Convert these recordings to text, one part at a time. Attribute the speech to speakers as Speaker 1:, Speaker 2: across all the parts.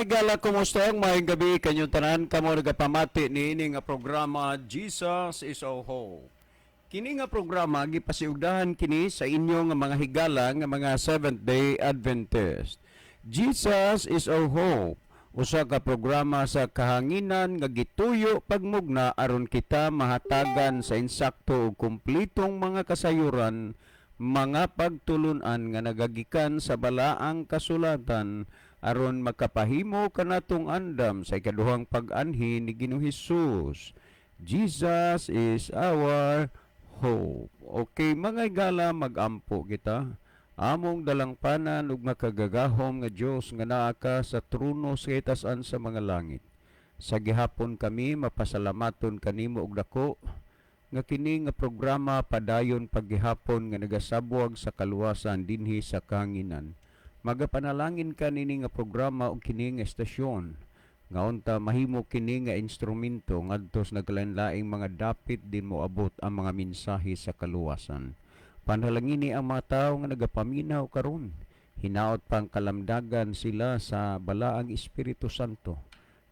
Speaker 1: Higala, kumusta ang maayong gabi kanyong tanan, kamo nagapamati niini nga programa, Jesus is Our Hope. Kini nga programa gipasiugdahan kini sa inyo nga mga higala nga mga Seventh Day Adventist. Jesus is Our Hope, usa ka programa sa kahanginan nga gituyo pagmugna aron kita mahatagan sa insakto ug kumplitong mga kasayuran, mga pagtulunan nga nagagikan sa balaang kasulatan aron makapahimo kanatong andam sa ikaduhang pag-anhi ni Ginoong Hesus. Jesus is our hope. Okay, mga higala, magampo kita. Among dalangpanan ug makagagahom nga Dios nga naa ka sa trono sa itasan sa mga langit. Sa gihapon kami mapasalamaton kanimo og dako nga kini nga programa padayon paggihapon nga nagasabwag sa kaluwasan dinhi sa kahanginan. Magapanalangin ka nini nga programa ug kini nga estasyon nga unta mahimo kini nga instrumento ngadto sa nagkalain-laing mga dapit din moabot ang mga mensahe sa kaluwasan. Panalangini ang mga tawo nga nagapaminaw karon. Hinaot pang kalamdagan sila sa balaang Espiritu Santo.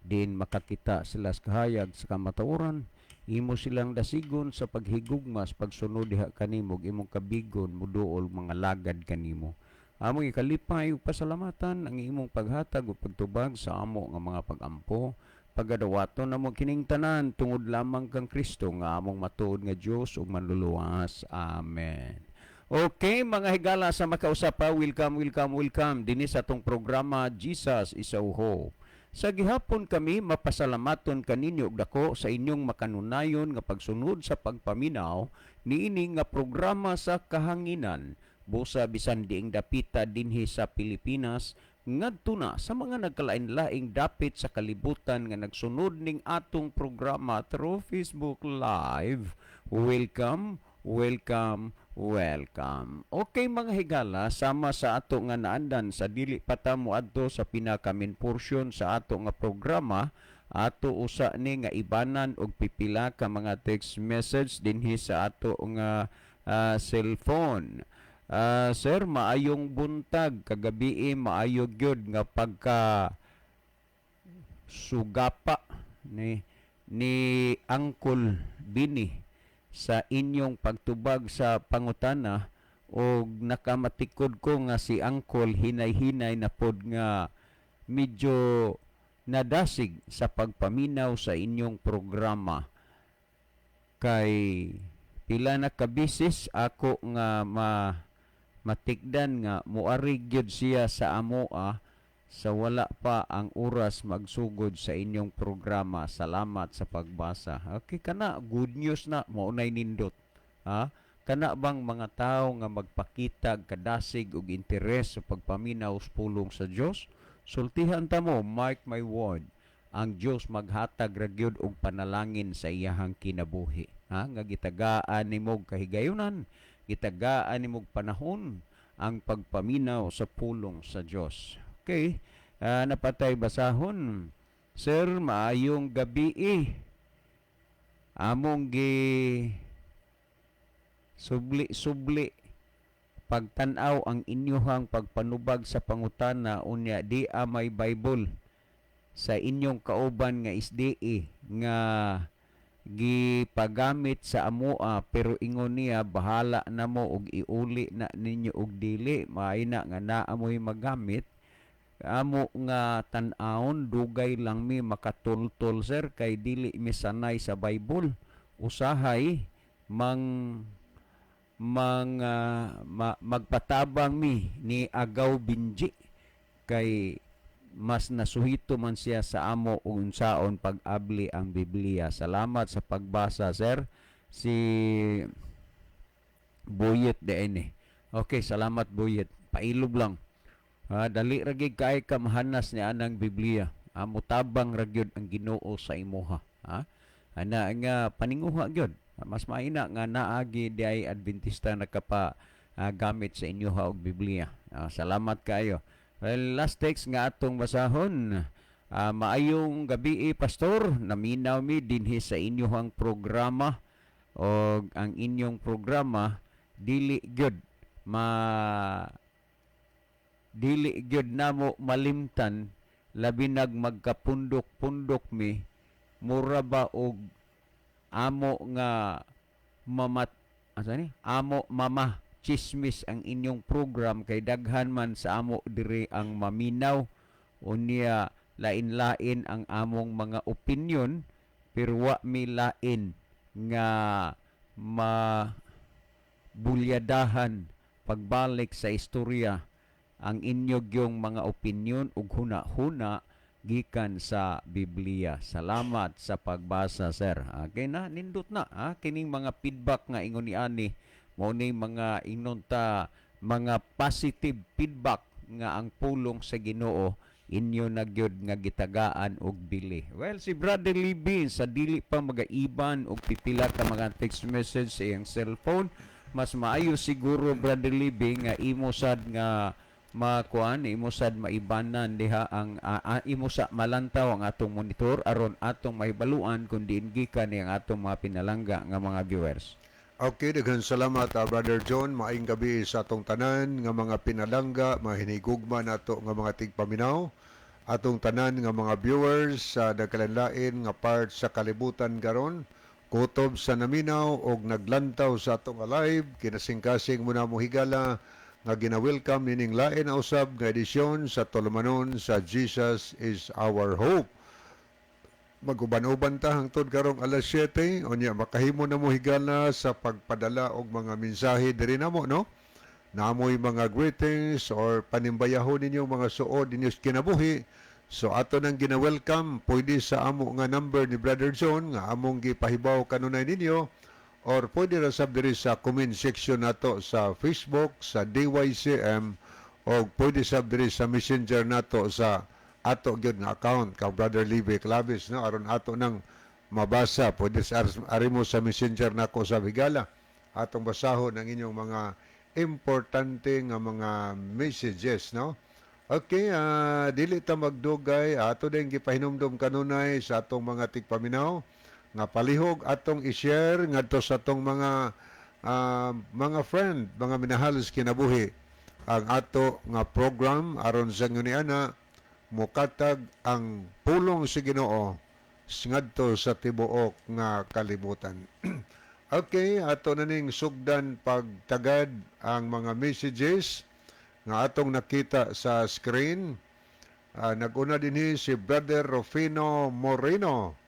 Speaker 1: Din makakita sila sa kahayag sa kamatuoran, imo silang dasigon sa paghigugma sa pagsunod diha kanimo ug imong kabigon muduol mga lagad kanimo. Among ikalipay ug pasalamatan ang imong paghatag ug pagtubag sa amo nga mga pagampo. Pagadawaton namo kining tanan tungod lamang kang Kristo nga among matuod nga Dios ug manluluwas. Amen. Okay, mga higala sa makausapa, welcome, welcome, welcome dinhi sa atong programa, Jesus is Our Hope. Sa gihapon kami mapasalamaton kaninyo og dako sa inyong makanunayon nga pagsunod sa pagpaminaw niini nga programa sa kahanginan. Busa bisan diing dapita dinhi sa Pilipinas ngadto na sa mga nagkalain-laing dapit sa kalibutan nga nagsunod ning atong programa through Facebook Live. Welcome, welcome, welcome. Okay, mga higala, sama sa ato nga naandan sa dili pa ta moadto sa pinaka main portion sa ato nga programa, ato usa ni nga ibanan og pipila ka mga text message dinhi sa ato nga cellphone. Sir, maayong buntag kagabi, maayo gyud nga pagka sugapa ni Uncle Bini sa inyong pagtubag sa pangutana og nakamatikod ko nga si Uncle hinay-hinay na pod nga medyo nadasig sa pagpaminaw sa inyong programa kay pila na kabisis ako nga matikdan nga muari gyud siya sa amoa sa wala pa ang oras magsugod sa inyong programa. Salamat sa pagbasa. Okay, kana good news na mao nay nindot. Ha? Kana bang mga tao nga magpakita kadasig og interes sa pagpaminaw sa pulong sa Dios? Sultihan ta mo, mark my word, ang Dios maghatag ra gyud og panalangin sa iyahang kinabuhi. Ha? Nga gitagaan nimo og kahigayunan, gitagaan nimo og panahon ang pagpaminaw sa pulong sa Dios. Okay, napatay basahon. Sir, maayong gabi eh. Among gi subli-subli pagtan-aw ang inyuhang pagpanubag sa pangutana unya di may Bible sa inyong kauban nga SDA nga gipagamit sa amoa, pero ingon niya bahala na mo og iuli na ninyo og dili, maayo na nga naa mo'y magamit. Amo nga tan-awon, dugay lang mi makatultol, sir, kay dili mi sanay sa Bible. Usahay mang mang magpatabang mi ni Agaw Binji kay mas nasuhito man siya sa amo ug unsaon pag-abli ang Biblia. Salamat sa pagbasa, sir. Si Buyet de. Okay, salamat, Buyet. Pailob lang. Ha, dali ra gyud kay ka mahanas ni anang Biblia. Amo tabang ra gyud ang Ginoo sa imuha. Ha? Ana nga paninguha gyud. Mas maina nga naagi di ay Adventista nakapa gamit sa inyo og Biblia. Salamat kayo. Well, last text nga atong basahon. Maayong gabi, pastor, naminaw mi dinhi sa inyong programa og ang inyong programa dili gyud namo malimtan. Labi nag magkapundok-pundok mi, mura ba og amo nga mamat asa ni amo mama chismis ang inyong program kay daghan man sa amo diri ang maminaw. Unya lain-lain ang among mga opinion, pero wa mi lain nga ma bulyadahan pagbalik sa istorya ang inyo gyung mga opinion ug huna-huna gikan sa Biblia. Salamat sa pagbasa, sir. Okay na, nindot na ha? Kining mga feedback nga ingon ni ani mao ni mga ingnon ta mga positive feedback nga ang pulong sa Ginoo inyo na gyud nga gitagaan og bili. Well, si Brother Libby sa dili pa magaiban og pipila ka mga text message sa iyang cellphone, mas maayo siguro, Brother Libby, nga imo sad nga makuan, imo sad maibanan diha ang imo sa malantaw ang atong monitor aron atong mahibaluan kung diin gikan ang atong mga pinalangga nga mga viewers.
Speaker 2: Okay, daghan salamat, Brother John. Maayong gabi sa atong tanan nga mga pinalangga, mga hinigugma nato nga mga tigpaminaw, atong tanan nga mga viewers sa nagkalain nga part sa kalibutan karon, kutob sa naminaw og naglantaw sa atong live, kinasingkasing mo na mo higala nga gina-welcome nining lain na usab nga edisyon sa tulumanon sa Jesus is Our Hope. Maguban-uban ta hangtod karong alas 7. Unya makahimo na mo higala sa pagpadala og mga mensahe diri namo, no? Namoy mga greetings or panimbayahon ninyo mga suod ninyo sa kinabuhi. So ato nang gina-welcome, pwede sa amo nga number ni Brother John nga among gipahibaw kanunay ninyo or pwede ra sab diri sa comment section nato sa Facebook sa DYCM o pwede sab diri sa Messenger nato sa ato gyud nga account ka Brother Libby Clavis, no, aron ato nang mabasa. Pwede sa ari mo sa Messenger nako sa higala, atong basahon ang inyong mga importante nga mga messages, no? Okay, dili ta magdugay. Ato din gipahinumdom kanunay sa atong mga tigpaminaw nga palihog atong i-share ngadto sa atong mga friend, mga minahal sa kinabuhi ang ato nga program aron sa nguniana mokatag ang pulong sa Ginoo ngadto sa tibuok nga kalibutan. Okay, ato na ning sugdan pagtagad ang mga messages nga atong nakita sa screen. Nag-una dinhi si Brother Rufino Moreno.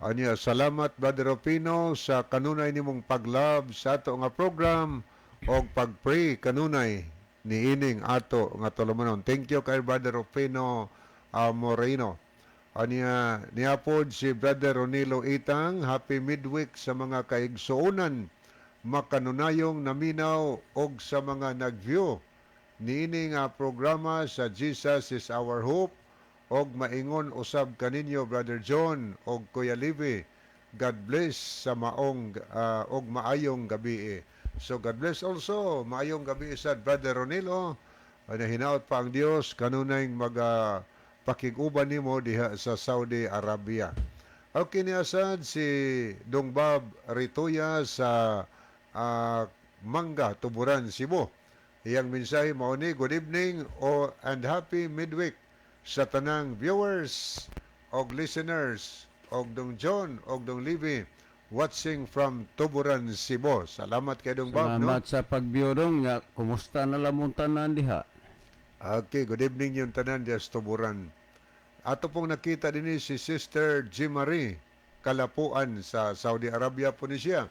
Speaker 2: Anya, salamat, Brother Rufino, sa kanunay nimong pag-love sa ato nga program og pag-pray kanunay niining ato nga tulumanon. Thank you kay Brother Rufino Moreno. Anya, niapod si Brother Ronilo Itang, happy midweek sa mga kaigsuonan makanunayong naminaw og sa mga nag-view niini nga programa sa Jesus is Our Hope og maingon usab kaninyo, Brother John og Kuya Levi. God bless sa maong og maayong gabi. So God bless also, maayong gabi sa Brother Ronilo. Ano, hinaot pa ang Dios kanunay maga pakig-uban nimo diha sa Saudi Arabia. Okay, ni asad si Dong Bob Ritoya sa Manga, Tuburan, Cebu. Iyang mensahe mao ni, good evening o and happy midweek sa tanang viewers og listeners og Dong John og Dong Libby watching from Tuburan, Cebu. Salamat kay Dong Bob, no?
Speaker 1: Salamat sa pag-view, Dong, nga kumusta na lamong tanan diha?
Speaker 2: Okay, good evening yung tanan diya sa Tuburan. Ato pong nakita din si Sister G. Marie Kalapuan sa Saudi Arabia po ni siya.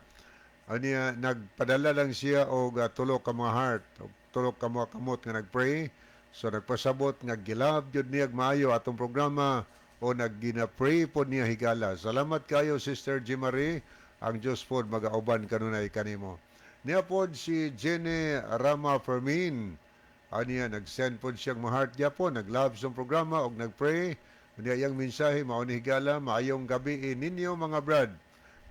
Speaker 2: Aniya, nagpadala lang siya og tulo ka mga heart, og tulo ka mga kamot nga nagpray. So nagpasabot nga gi-love gyud niya maayo atong programa o naggina-pray po niya higala. Salamat kayo, Sister G. Marie. Ang Diyos po magauban kanunay kanimo. Niya pod si Jenny Rama Fermin. Aniya, nag-send po siyang mga heart gyapon, nag-love sa programa og nag-pray. Aniya, iyang mensahe mao ni higala, maayong gabi ninyo mga brad.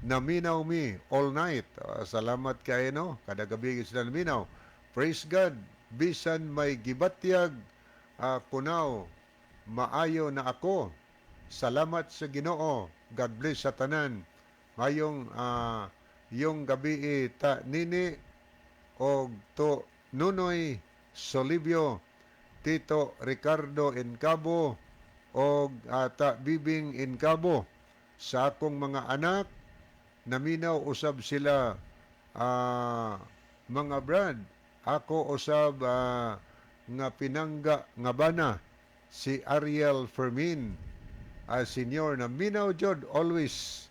Speaker 2: Naminaw mi all night. Salamat kay, no. Kada gabi sila naminaw. Praise God. Bisan may gibatyag kunaw, maayo na ako. Salamat sa Ginoo. God bless sa tanan. Mayong yung gabi ta nini og to Nunoy Solibio, Tito Ricardo Encabo. Og ata Bibing Incabo sa akong mga anak, naminaw usab sila, mga brad. Ako usab nga pinangga nga bana, si Ariel Fermin, senior, naminaw jud, always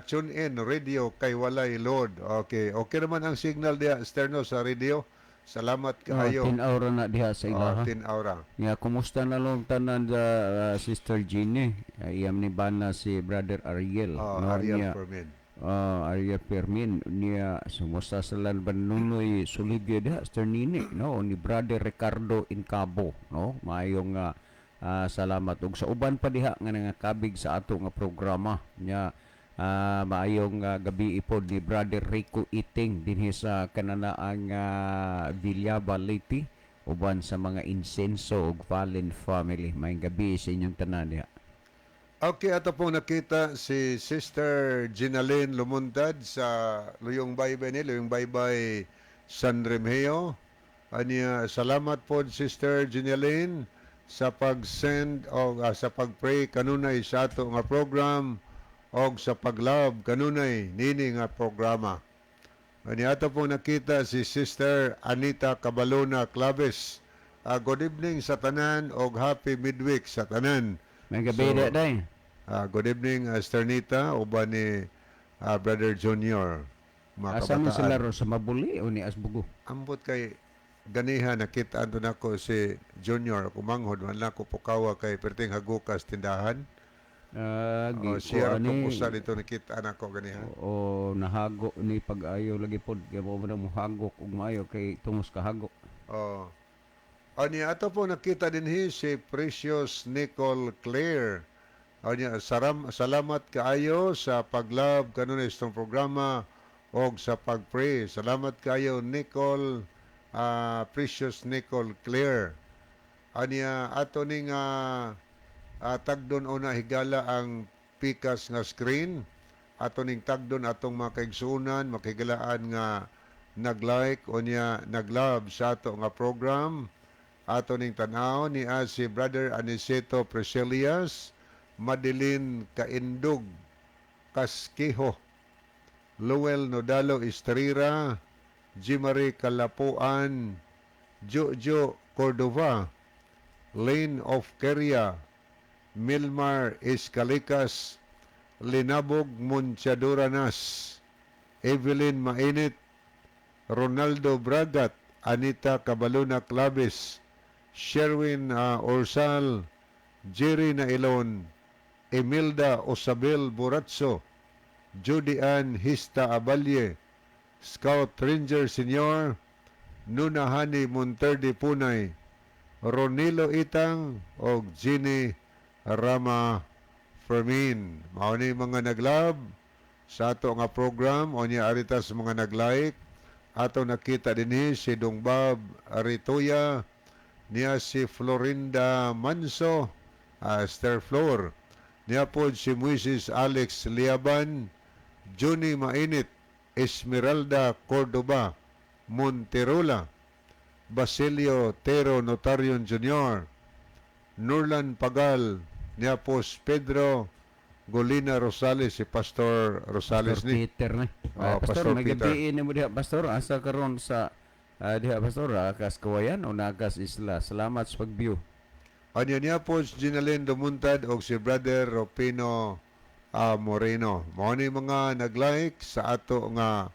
Speaker 2: tune in radio kay walay load. Okay naman ang signal diha externo sa radio. Salamat kaayo.
Speaker 1: Oh, tin-aw ra na diha sa ilaha.
Speaker 2: Oh, tin-aw ra.
Speaker 1: Ya, kumusta na lang tanan sa Sister Jeannie? Iyam ni bana si Brother Ariel.
Speaker 2: Oh,
Speaker 1: no,
Speaker 2: Ariel
Speaker 1: niya,
Speaker 2: Fermin.
Speaker 1: Ariel Fermin niya, sumusta sa lan Nunoy Sulibio diha, Sister Nini, no, ni Brother Ricardo Incabo, no. Maayong salamat ug sa uban pa diha nga nangakabig sa ato nga programa nya. Maayong gabi ipod ni Brother Rico Iting dinhi sa kananaang Villaba, Leyte, uban sa mga Insenso ug Valen family. Maayong gabi sa inyong tanan diha.
Speaker 2: Okay, ato pong nakita si Sister Ginaline Lumuntad sa Luyong Baybay ni Luyong Baybay, San Remigio. Anya, salamat po, Sister Ginaline, sa pag-send o sa pag-pray kanunay sa ato nga program og sa pag-love kanunay nini nga programa. Anya, ato pong nakita si Sister Anita Cabalona Claves. Good evening sa tanan og happy midweek sa tanan.
Speaker 1: Maayong gabi
Speaker 2: So,
Speaker 1: so, day.
Speaker 2: Good evening, Sister Nita, uban ni Brother Junior. Mga
Speaker 1: Asa man
Speaker 2: kabataan.
Speaker 1: sila ro, sa Mabuli o ni Asbugo?
Speaker 2: Ambot kay ganiha nakita anto nako si Junior kumanghod man lang ko pukawa kay perting hagukas tindahan.
Speaker 1: Oh,
Speaker 2: Oh, siya
Speaker 1: ani,
Speaker 2: ra usa dito nakita nako ganiha.
Speaker 1: O nahago ni pag-ayo lagi pod kay mo na mohagok og maayo kay tungos kahagok.
Speaker 2: Oh. Ani ato po nakita dinhi si Precious Nicole Claire. Anya salamat kaayo sa pag-love kanunay itong programa og sa pag-pray. Salamat kaayo, Nicole, Precious Nicole Claire. Anya ato ning tagdon una, higala, ang pikas nga screen. Ato ning tagdon atong mga kaigsuonan, makigalaan nga nag-like o niya nag-love sa ato nga program. Ato ning tan-aw ni si Brother Aniceto Preselias, Madeline Kaindog Kaskiho, Luel Nodalo Estrera, Jimary Kalapuan, Jojo Cordova, Lane of Keria, Milmar Escalicas, Linabog Monchaduranas, Evelyn Mainit, Ronaldo Bragat, Anita Cabaluna Claves, Sherwin Orsal, Jerry Nailon, Emilda Osabel Buratso, Judy Ann Hista Abalye, Scout Ranger Senior, Nunahani Monterde Punay, Ronilo Itang, og Ginny Rama Fermin. Mao ni mga nag-love sa ato nga program o niya arita sa mga nag-like. Ato nakita dinhi si Dongbab Aritoya, niya si Florinda Manso, Esther Flor. Niya po si Moises Alex Liaban, Johnny Mainit, Esmeralda Cordoba, Monterola, Basilio Tero Notarion Jr., Nurlan Pagal, niya po si Pedro Golina Rosales, si Pastor Rosales
Speaker 1: Pastor
Speaker 2: ni.
Speaker 1: Peter ni.
Speaker 2: Oh,
Speaker 1: Pastor,
Speaker 2: Pastor
Speaker 1: may
Speaker 2: Peter.
Speaker 1: gabi ni mo diha, Pastor. Asa karon sa diha, Pastor, kas Kawayan o nakas Isla. Salamat sa pag-view.
Speaker 2: Anya niya po si Ginalyn Dumuntad o si Brother Ropino Moreno. Mao ni mga nag-like sa ato nga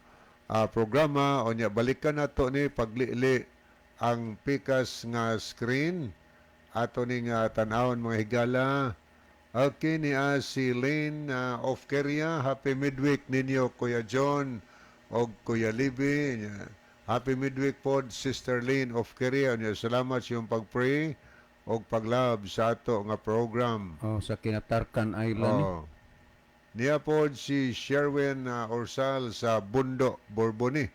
Speaker 2: programa o niya balikan nato ni paglili ang pikas nga screen ato ning tan-awon, mga higala. Okay, ni si Lane of Keria, happy midweek ninyo, Kuya John og Kuya Libby. Nya, happy midweek po, Sister Lane of Keria. Nya, salamat sa iyong pag-pray og pag-love sa ato nga program.
Speaker 1: Oh, sa Kinatarkan Island ni.
Speaker 2: Oh. Niya po si Sherwin Orsal sa Bundo, Borboni.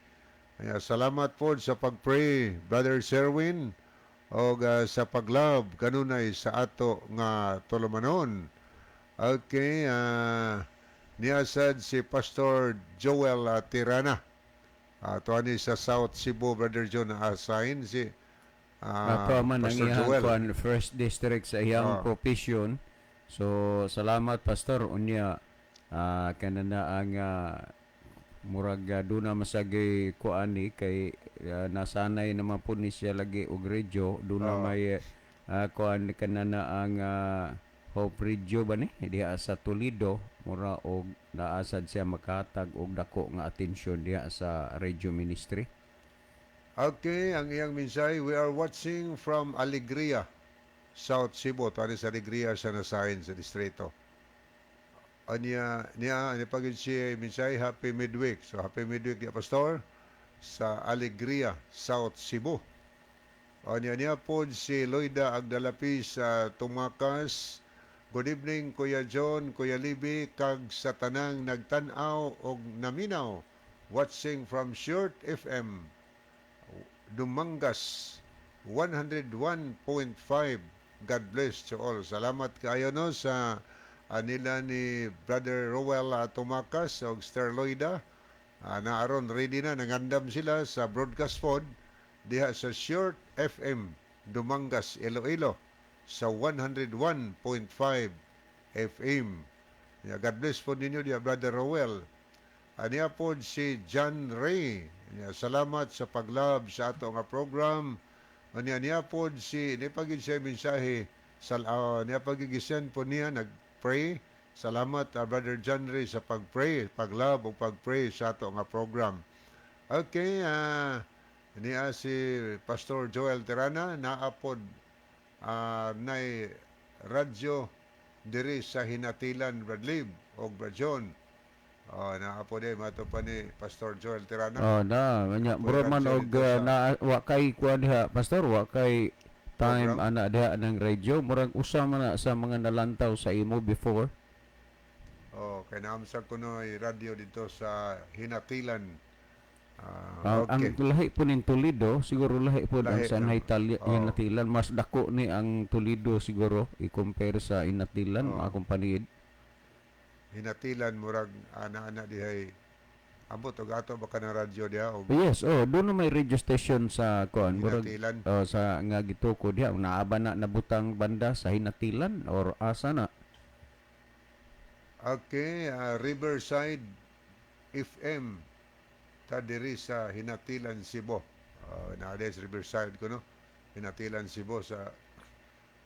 Speaker 2: Kaya salamat po sa pag-pray, Brother Sherwin, og sa pag-love kanunay sa ato nga tulumanon. Okay, niya sad si Pastor Joel Tirana. Ato ani sa South Cebu, Brother John, assign si
Speaker 1: Ato man ang
Speaker 2: Pastor
Speaker 1: iyang
Speaker 2: Joel.
Speaker 1: kuan, first district sa iyang
Speaker 2: Oh.
Speaker 1: profession. So salamat, Pastor. Unya kanana ang murag duna masagay kuani kay nasanay naman po ni siya lagi og radio duna may kuan kanana ang Hope Radio ba ni diha sa Toledo, mura og naasad siya makahatag og dako nga atensyon diha sa radio ministry.
Speaker 2: Okay, ang iyang mensahe, "We are watching from Alegria, South Cebu." Tani sa Alegria sa nasahin sa distrito. Anya niya ani pagid siya mensahe, "Happy midweek." So happy midweek niya, Pastor, sa Alegria, South Cebu. Anya niya po si Loida Agdalapi sa Tumakas. "Good evening, Kuya John, Kuya Libby, kag sa tanang nagtan-aw og naminaw. Watching from Short FM, Dumangas 101.5. God bless to all." Salamat kayo no sa nila ni Brother Roel Tumakas og Sir Loida. Na aron ready na nangandam sila sa broadcast pod diha sa Short FM Dumangas, Iloilo sa 101.5 FM. Yeah, God bless po ninyo diha, Brother Roel. Aniya po si John Ray. Niya, "Salamat sa paglove sa ato nga program." Aniya niya po si ni pagid siya mensahe sa niya pagid po niya nag-pray. Salamat, Brother John Ray, sa pag-pray, pag-love o pag-pray sa ato nga program. Okay, niya si Pastor Joel Tirana naapod nay radyo diri sa Hinatilan, Bradley og Brad John. Oh, naa po di mato pa ni Pastor Joel Tirana.
Speaker 1: Oh na, nya mura man
Speaker 2: radyo
Speaker 1: og
Speaker 2: dito
Speaker 1: na wa kay kuan diha, Pastor, wa kay time
Speaker 2: program.
Speaker 1: Ana diha ng radio, murag usa man na sa mga nalantaw sa imo before.
Speaker 2: Oh, kay naamsa ko no radyo dito sa Hinatilan.
Speaker 1: Ang lahi po ning Toledo, siguro lahi po ang
Speaker 2: Lahi,
Speaker 1: sa
Speaker 2: no?
Speaker 1: Hinatilan. Mas dako ni ang Toledo siguro i-compare sa Hinatilan, mga akong paniid.
Speaker 2: Hinatilan murag ana-ana dihay ambot og ato ba ka ng radyo diha og
Speaker 1: Yes, oh, doon na may radio station sa kuan, murag
Speaker 2: Hinatilan.
Speaker 1: Oh, sa nga gituko diha, naa ba na nabutang banda sa Hinatilan or asa na?
Speaker 2: Okay, Riverside FM ta diri sa Hinatilan, Cebu. Naa sa Riverside ko no. Hinatilan, Cebu sa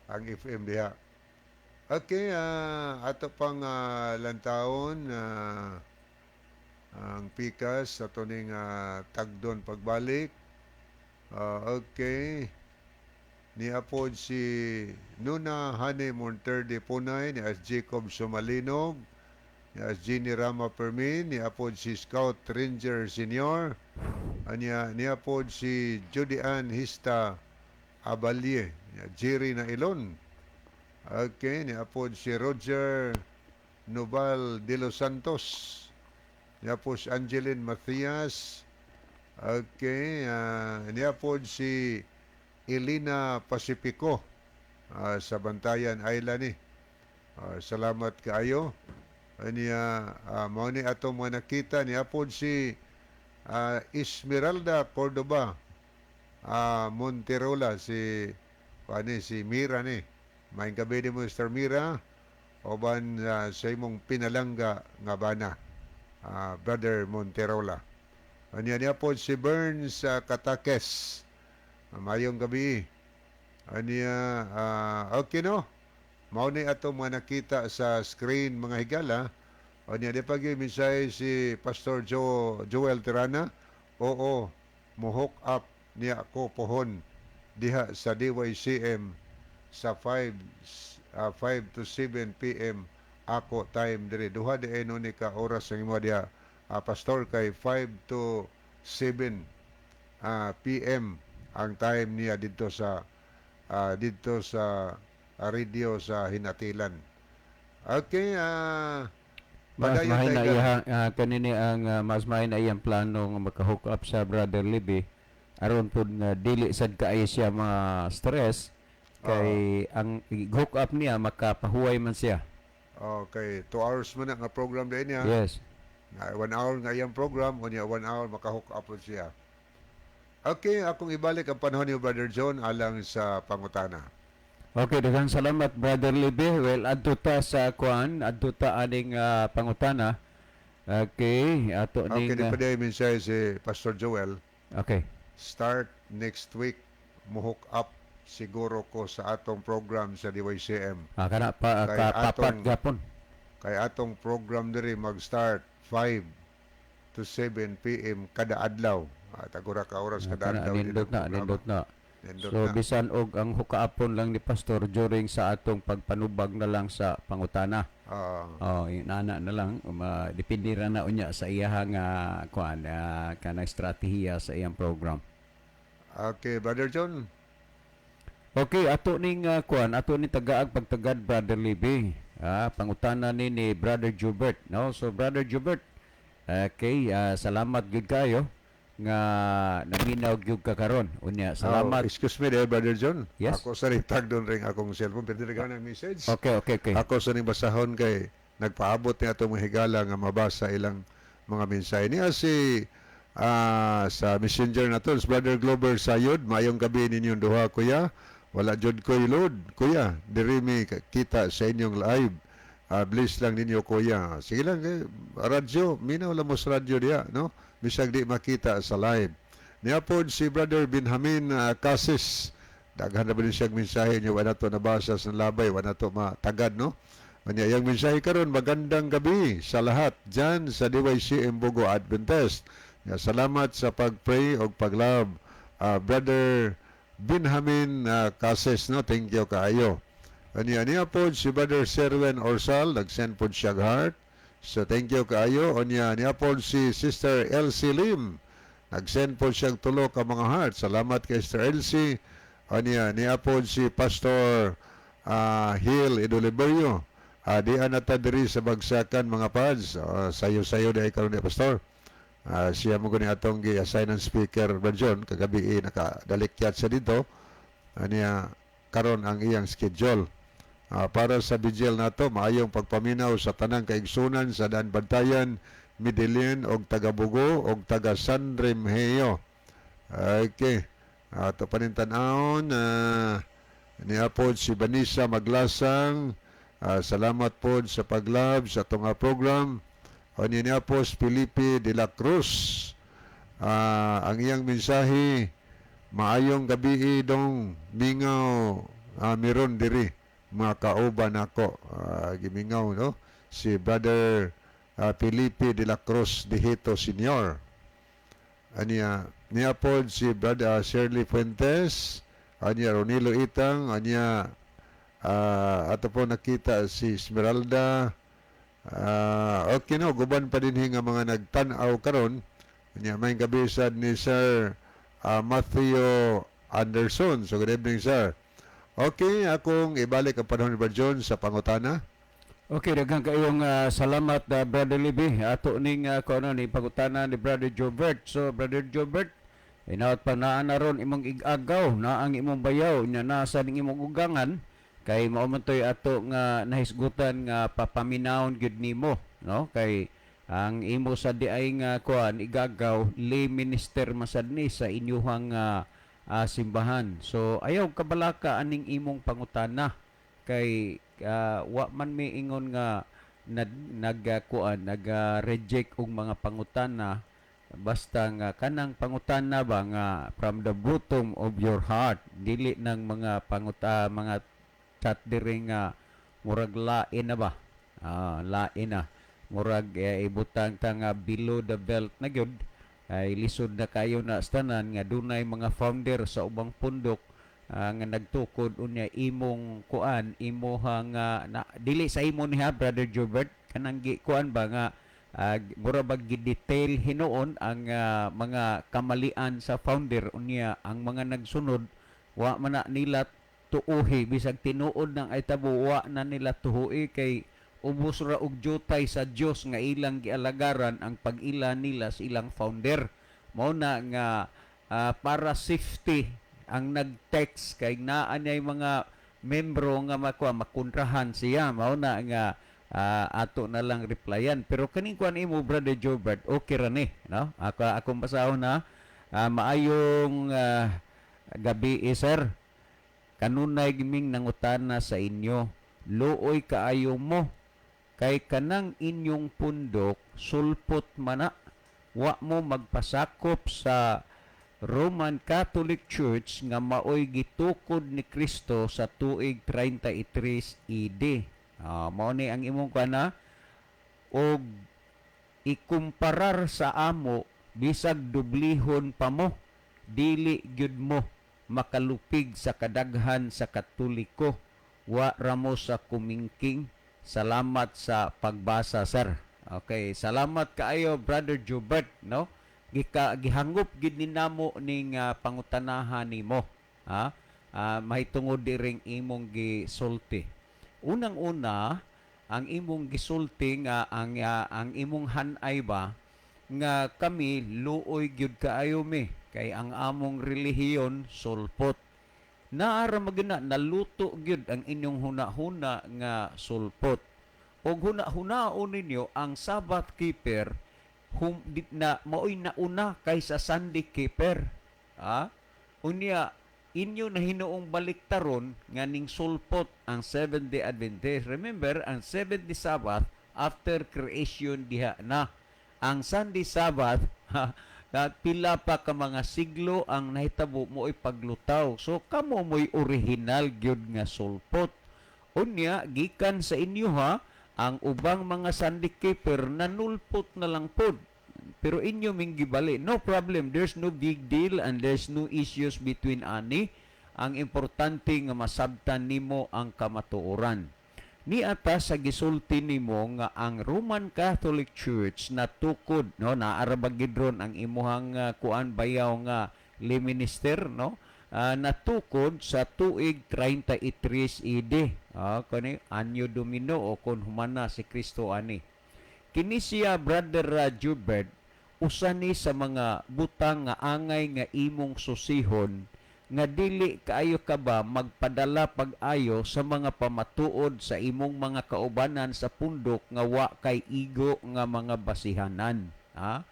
Speaker 2: ang FM diha. Okay, ato pang lantawon ang pikas sa tuning tagdon pagbalik. Okay. Niya po si Nuna Hane Monterde Punay, ni as Jacob Sumalinog, ni as Jenny Rama Permin, niya po si Scout Ranger Senior, anya niya po si Judy Ann Hista Abalie, niya Jerry na Ilon. Okay, niya po si Roger Nobal de los Santos. Niya po si Angeline Mathias. Okay, niya po si Elena Pacifico sa Bantayan Island ni. Salamat kaayo. Niya mao ni ato mga nakita. Niya po si Esmeralda Cordoba Monterola, si ani si Mira ni. Maayong gabi mo, Mr. Mira, uban sa imong pinalangga nga bana, Brother Monterola. Anya niya po si Burns Katakes. Mayong gabi. Anya, okay no? Mao ni ato mga nakita sa screen, mga higala. Anya di pag mensahe si Pastor Joel Tirana. "Oo, mo-hook up niya ako pohon diha sa DYCM sa 5 to 7 p.m. ako time diri." Duha di no ni ka oras ang imo diha, Pastor, kay 5 to 7 p.m. ang time niya dito sa radio sa Hinatilan. Okay,
Speaker 1: Mas
Speaker 2: padayon
Speaker 1: mahay na
Speaker 2: tayo.
Speaker 1: iya kanini ang mas mahay na iyang plano nga maka-hook up sa Brother Libby aron pud nga dili sad kaayo siya ma stress kay ang hook up niya makapahuway man siya.
Speaker 2: Okay, 2 hours man na nga program din niya.
Speaker 1: Yes.
Speaker 2: Na 1 hour nga iyang program, unya 1 hour maka-hook up po siya. Okay, akong ibalik ang panahon ni Brother John alang sa pangutana.
Speaker 1: Okay, daghang salamat, Brother Libby. Well, adto ta sa kuan, adto ta aning pangutana. Okay, ato
Speaker 2: Okay,
Speaker 1: ning
Speaker 2: di pa diay mensahe si Pastor Joel. Start next week, muhook up siguro ko sa atong program sa DYCM.
Speaker 1: Ah, kana pa
Speaker 2: Kay
Speaker 1: ka papat gapon.
Speaker 2: Kay atong program diri mag-start 5 to 7 p.m. kada adlaw. Tagura ka oras kada
Speaker 1: Kana
Speaker 2: adlaw din
Speaker 1: nindot
Speaker 2: ang
Speaker 1: na,
Speaker 2: programa.
Speaker 1: Nindot na.
Speaker 2: Nindot
Speaker 1: So
Speaker 2: na.
Speaker 1: Bisan og ang hukaapon lang ni Pastor during sa atong pagpanubag na lang sa pangutana. Oh, inana na lang, depende ra na unya sa iyaha nga kuan, kanang estratehiya sa iyang program.
Speaker 2: Okay, Brother John.
Speaker 1: Okay, ato ning kuan, ato ni tagaag pagtagad, Brother Libby. Pangutana ni Brother Jubert, no? So Brother Jubert, okay, salamat gyud kayo nga naminaw gyud ka karon. Unya, salamat.
Speaker 2: Oh, excuse me there, Brother John.
Speaker 1: Yes.
Speaker 2: Ako sa tag doon ring akong cellphone. Pero dili ka ng message.
Speaker 1: Okay.
Speaker 2: Ako sa ning basahon kay nagpaabot ni atong mga higala nga mabasa ilang mga mensahe. Niya si sa Messenger na to, si Brother Glover Sayod, "Maayong gabi ninyong duha, kuya. Wala jud ko'y load, kuya. Diri mi kita sa inyong live. Bless lang ninyo, kuya." Sige lang, eh, radyo, minaw lang mo sa radyo diya, no? Bisag di makita sa live. Niya pod si Brother Benjamin Casis. Daghan na ba din siyang mensahe niyo, wala to nabasa sa labay, wala to matagad, no? Kanya iyang mensahe karon, "Magandang gabi sa lahat dyan sa DYCM Bogo Adventist. Ya, salamat sa pag-pray o pag-love." Brother Benjamin Cases, no? Thank you kaayo. Anya niya po si Brother Serwin Orsal, nag-send po siya heart. So thank you kaayo. Onya niya po si Sister Elsie Lim. Nag-send po siyang tulo ka mga heart. Salamat kay Sister Elsie. Anya niya po si Pastor Hill Idoliberio. "Di na ta diri sa bagsakan, mga pads." Sayo-sayo di karon ni Pastor. Siya mo gani atong gi-assign ng speaker, Brother John kagabi eh, nakadalikyat siya dito. Aniya karon ang iyang schedule. "Para sa vigil nato, maayong pagpaminaw sa tanang kaigsunan sa Daan Bantayan, Medellin og taga Bogo og taga San Remigio." Okay. Ato panintan-awon niya po si Vanessa Maglasang. "Salamat po sa pag-love sa atong program." O niya po si Felipe de la Cruz. Ang iyang mensahe, "Maayong gabi dong, mingaw meron diri mga kauban nako." Gimingaw, no, si Brother Felipe de la Cruz de Hito Senior. Aniya niya po si Brother Shirley Fuentes, aniya Ronilo Itang, aniya ato po nakita si Esmeralda. Okay no, guban pa din nga mga nagtan-aw karon. Aniya may gabi sad ni Sir Matthew Anderson. So good evening, sir. Okay, akong ibalik ang panahon ni Brother John sa pangutana.
Speaker 1: Okay, daghang kayong salamat, Brother Libby. Ato ning kuno ni pangutana ni Brother Jobert. So Brother Jobert, inaot pa naa na ron imong igagaw, na ang imong bayaw nya nasa ning imong ugangan kay mao man toy ato nga nahisgutan nga papaminawon gyud nimo, no? Kay ang imo sa di ay nga kuan igagaw, lay minister masad ni sa inyuhang simbahan. So ayaw kabalaka aning imong pangutana kay wa man mi ingon nga nag nag reject og mga pangutana, basta nga kanang pangutana ba nga from the bottom of your heart, dili ng mga panguta, mga chat diri nga murag lain na ba, lain na, murag ibutang ta nga below the belt na gyud, ay lisod na kayo na tanan nga dunay mga founder sa ubang pundok nga nagtukod unya imong kuan, imuha nga na, dili sa imo niya, Brother Jobert, kanang gi kuan ba nga mura bag gi-detail hinuon ang mga kamalian sa founder, unya ang mga nagsunod wa man na nila tuuhi, bisag tinuod ng ay tabo wa na nila tuhui kay ubos ra og jutay sa Dios nga ilang gialagaran ang pag-ila nila sa ilang founder. Mao na nga para safety ang nag-text kay naa niyay mga membro nga makuha makontrahan siya, mao na nga ato na lang replyan. Pero kaning kuan imo, Brother Jobert, okay ra ni, no? Ako akong basahon na. Maayong gabi eh, sir. Kanunay giming nangutana sa inyo, luoy kaayo mo kay kanang inyong pundok sulpot mana, wa mo magpasakop sa Roman Catholic Church nga maoy gitukod ni Kristo sa tuig 33 AD. Mao ni ang imong kana og ikumparar sa amo, bisag dublihon pa mo, dili gyud mo makalupig sa kadaghan sa Katoliko. Wa ra mo sa kumingking. Salamat sa pagbasa, sir. Okay, salamat kaayo, Brother Jubert, no? Gika gihangop gid ni namo ning pangutanahan nimo, ha? Mahitungod diring imong gisulti. Unang-una, ang imong gisulti nga ang imong hanay ba nga kami luoy gyud kaayo mi kay ang among relihiyon sulpot. Naara magina naluto gyud ang inyong huna-huna nga sulpot. Og huna-hunaon ninyo ang Sabbath keeper hum, di, na maoy nauna kaysa Sunday keeper. Ha? Unya inyo na hinuong baliktaron nga ning sulpot ang Seventh Day Adventist. Remember, ang Seventh Day Sabbath after creation diha na. Ang Sunday Sabbath, ha, na pila pa ka mga siglo ang nahitabo mo'y paglutaw. So kamo mo'y original gyud nga sulpot. Unya gikan sa inyo ha, ang ubang mga Sunday keeper nanulpot na lang pod. Pero inyo ming gibali. No problem. There's no big deal and there's no issues between ani. Ang importante nga masabtan nimo ang kamatuoran. Niata sa gisulti nimo nga ang Roman Catholic Church natukod, no, naara ba gid ron ang imuhang kuan bayaw nga lay minister, no, natukod sa tuig 33 AD, kani anno Domini o kon humana si Kristo ani. Kini siya, Brother Jubert, usa ni sa mga butang nga angay nga imong susihon nga dili kaayo ka ba magpadala pag-ayo sa mga pamatuod sa imong mga kaubanan sa pundok nga wa kay igo nga mga basihanan, ha?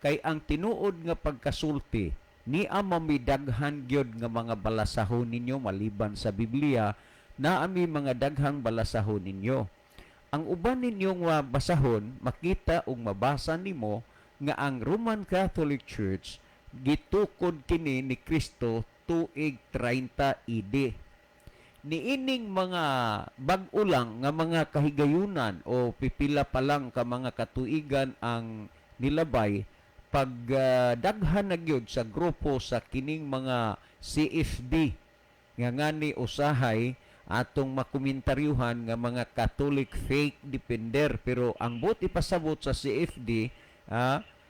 Speaker 1: Kay ang tinuod nga pagkasulti ni ama daghan gyud nga mga balasahon ninyo maliban sa Biblia, naami mga daghang balasahon ninyo. Ang uban ninyong basahon, makita ug mabasa nimo nga ang Roman Catholic Church gitukod kini ni Kristo tuig 30 AD. Niining mga bag-o lang nga mga kahigayunan o pipila pa lang ka mga katuigan ang nilabay, pag daghan na gyud sa grupo sa kining mga CFD nga ngani usahay atong makomentaryuhan nga mga Catholic Faith Defender, pero ang buot ipasabot sa CFD,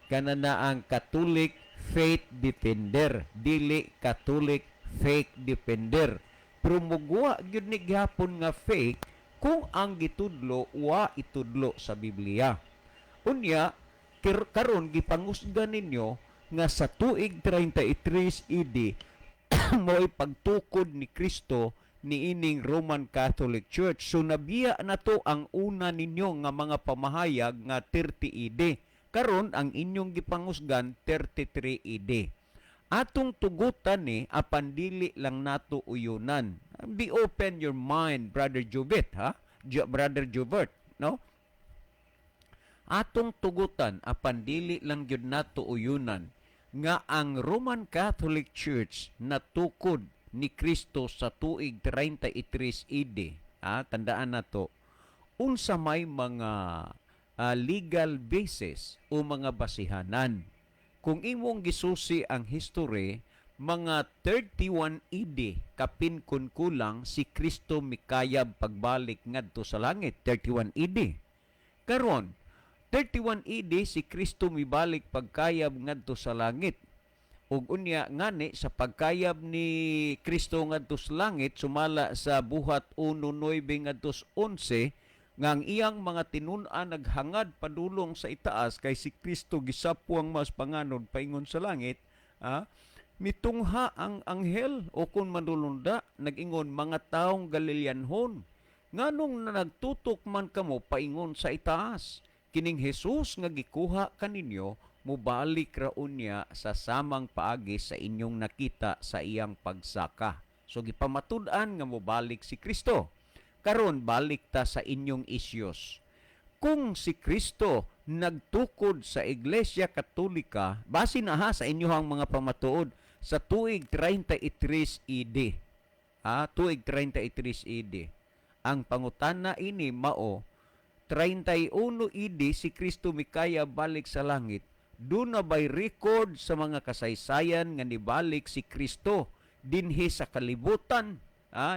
Speaker 1: kana na ang Catholic Faith Defender, dili Catholic Fake Defender, pero mugwa gyud ni gihapon nga fake kung ang gitudlo wa itudlo sa Biblia. Unya karon gipangusga ninyo nga sa tuig 33 AD mo'y pagtukod ni Kristo niining Roman Catholic Church. So nabiya na to ang una ninyo nga mga pamahayag nga 30 AD. Karon ang inyong gipangusgan 33 AD. Atong tugutan ni apan dili lang nato uyunan. Be open your mind, Brother Jubit, ha? Brother Jubert, no? Atong tugutan apan dili lang gyud nato uyunan nga ang Roman Catholic Church natukod ni Kristo sa tuig 33 AD. Ah, tandaan nato unsa may mga legal basis o mga basihanan. Kung imong gisusi ang history, mga 31 AD kapin kun kulang si Kristo mikayab pagbalik ngadto sa langit, 31 AD. Karon, 31 AD si Kristo mibalik pagkayab ngadto sa langit. Ug unya ngani sa pagkayab ni Kristo ngadto sa langit sumala sa Buhat 1:9 ngadto sa 11 nga ang iyang mga tinun-an naghangad padulong sa itaas kay si Kristo gisapwang mas panganod paingon sa langit, mitungha ang anghel o kun manulunda, nag-ingon, "Mga taong Galileanhon, nganong na nagtutok man kamo paingon sa itaas? Kining Jesus nga gikuha kaninyo mubalik ra unya sa samang paagi sa inyong nakita sa iyang pagsaka." So gipamatud-an nga mobalik si Kristo. Karon, balik ta sa inyong issues. Kung si Kristo nagtukod sa Iglesia Katolika, base na ha sa inyong mga pamatuod, sa tuig 33 AD. Ah, tuig 33 AD. Ang pangutana ini mao, 31 AD si Kristo mikaya balik sa langit. Duna ba'y record sa mga kasaysayan nga nibalik si Kristo dinhi sa kalibutan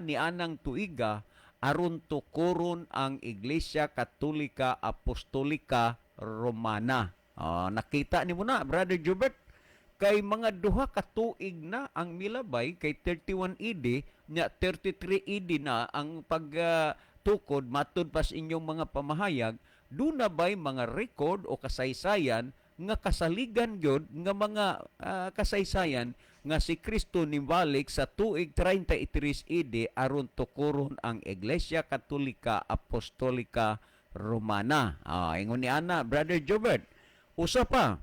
Speaker 1: ni anang tuiga aron tukuron ang Iglesia Katolika Apostolika Romana? Ah, nakita nimo na, Brother Jubert, kay mga 2 ka tuig na ang milabay, kay 31 AD nya 33 AD na ang pagtukod matud pa sa inyong mga pamahayag. Duna ba'y mga record o kasaysayan nga kasaligan gyud nga mga kasaysayan nga si Kristo nibalik sa tuig 33 AD aron tukuron ang Iglesia Katolika Apostolika Romana? Ah, ingon ni ana, Brother Jobert. Usa pa,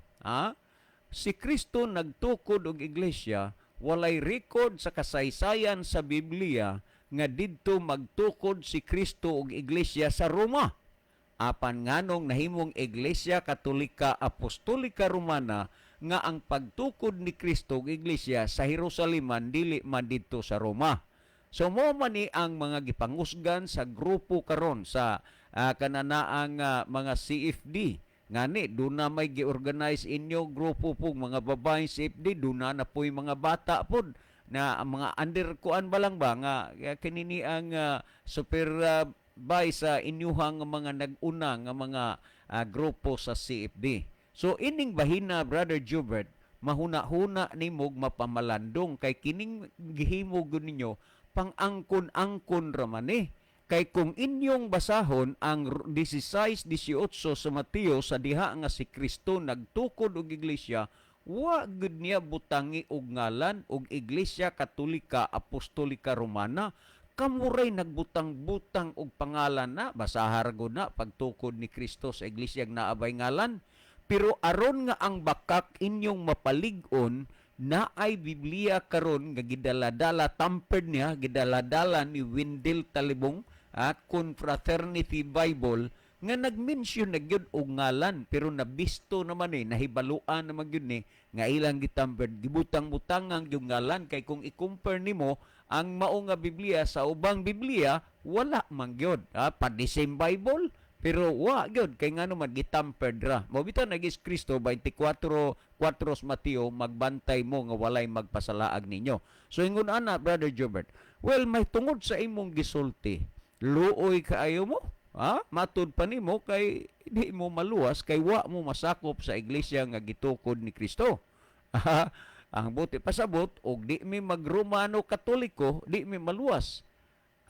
Speaker 1: si Kristo nagtukod og iglesia, walay record sa kasaysayan sa Biblia nga didto magtukod si Kristo og iglesia sa Roma. Apan nganong nahimong Iglesia Katolika Apostolika Romana nga ang pagtukod ni Kristo og iglesia sa Jerusalem man, dili man didto sa Roma? So mao man ni ang mga gipangusgan sa grupo karon sa kananaang mga CFD. Ngani duna may gi-organize inyo grupo po mga babaeng CFD, duna na po'y mga bata pod na ang mga under kuan ba lang ba nga kinini ang super by sa inyuhang mga nag-una nga mga grupo sa CFD. So ining bahina, Brother Jubert, mahuna-huna nimog mapamalandong kay kining gihimo gud ninyo pang-angkon-angkon ra man eh. Kay kung inyong basahon ang 16:18 sa Mateo, sa diha nga si Kristo nagtukod og iglesia, wa gud niya butangi og ngalan og Iglesia Katolika Apostolika Romana. Kamuray nagbutang-butang og pangalan na basahar gud na pagtukod ni Kristo sa iglesia nga naabay ngalan. Pero aron nga ang bakak inyong mapalig-on, naay Biblia karon nga gidala-dala, tampered niya, gidala-dala ni Wendell Talibong, Confraternity Bible, nga nag-mention na gyud og ngalan, pero nabisto naman eh, nahibaluan naman gyud ni nga ilang gitampered, gibutang-butangang yung ngalan, kay kung i-compare nimo ang mao nga Biblia sa ubang Biblia, wala man gyud, pa the same Bible, pero wa gyud, kay ngano man gitampered ra mo. Bitaw nagis Kristo 24:4 sa Mateo, magbantay mo nga walay magpasalaag ninyo. So ingon ana, Brother Jobert, well, may tungod sa imong gisulti, luoy kaayo mo ha, matud pa nimo kay di mo maluwas kay wa mo masakop sa iglesia nga gitukod ni Kristo. Ang buti pasabot og di mi mag-Romano Katoliko, di mi maluwas.